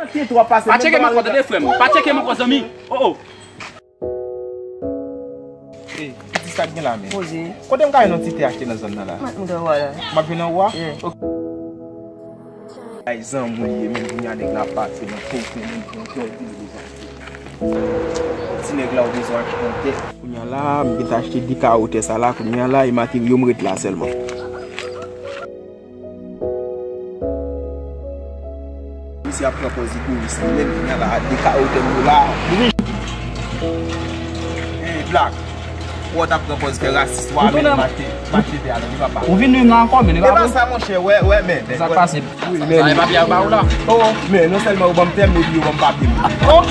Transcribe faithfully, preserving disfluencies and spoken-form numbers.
Pa tcheke m ankò, tande, frè m. Pa tcheke m ankò, zanmi. Oh, oh. Ey, ki ti sa k gen la, men? Poze. Kote m ka jwenn yon ti te achte nan zòn nan la? Mat mouda wa la. M ap jwenn nan wa? Yeah. Ok. Ay, zanmi w ye, men kounye a nèg la pase nan koken, men yon tè di li bezwen achte. Ti nèg la ou bezwen achte yon tè. Kounye a la, m gentan achte de kawo tè sa la, kounye a la, e materyal yo m ret la sèlman. Misye ap pran pòz igoris li menm, kounye a la, de kawo tè m yo la. Ey, Black, ou t ap pran pòz fè rasis, w a menm mache, mache tè a, non, li papa. Ou vin menm la ankò, men li pa bon. E pa sa, monchè, wè, wè, men, men. Sa k pase? Wi, men. Sa e papye a ba ou la? Oh, men, non sèlman yo ban m tè m, epi yo ban m papye m. Oh!